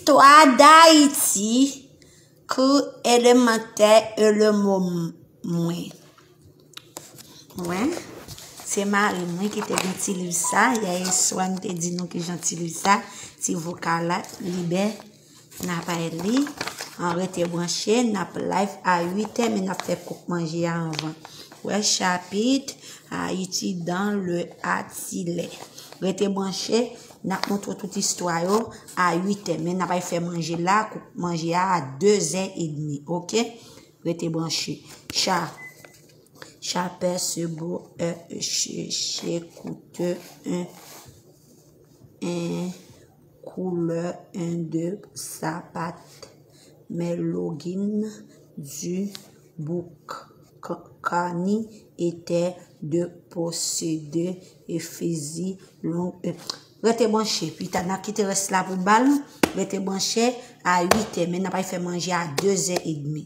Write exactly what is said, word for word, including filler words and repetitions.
Istwa d'Ayiti, kou elemantè e le mo mwen. Mwen, se mari mwen ki te gen ti liv sa. Yè swa, m te di nou ki jan ti liv sa, ti vokal la, Libè, n ap al li. An rete branche, n ap live a uit è, men n ap fè kouk manje a anvan. Wè chapit Ayiti dans le Atilè. Rete branche, n ap montre tout istwa yo a uit è, men n ap al fè manje la, kouk manje a a de zè edmi, oke? Rete branche. Cha, cha pè se bo, e, che, che, koute, en, en, koulè, en, de, sapat, mè login, di, bouk, ka, kani, etè, de, posede, e, fizi, long, e. Rete branche. Pita, n a kite rès la pou bal. Rete branche a uit è, men n ap al fè manje a de zè edmi.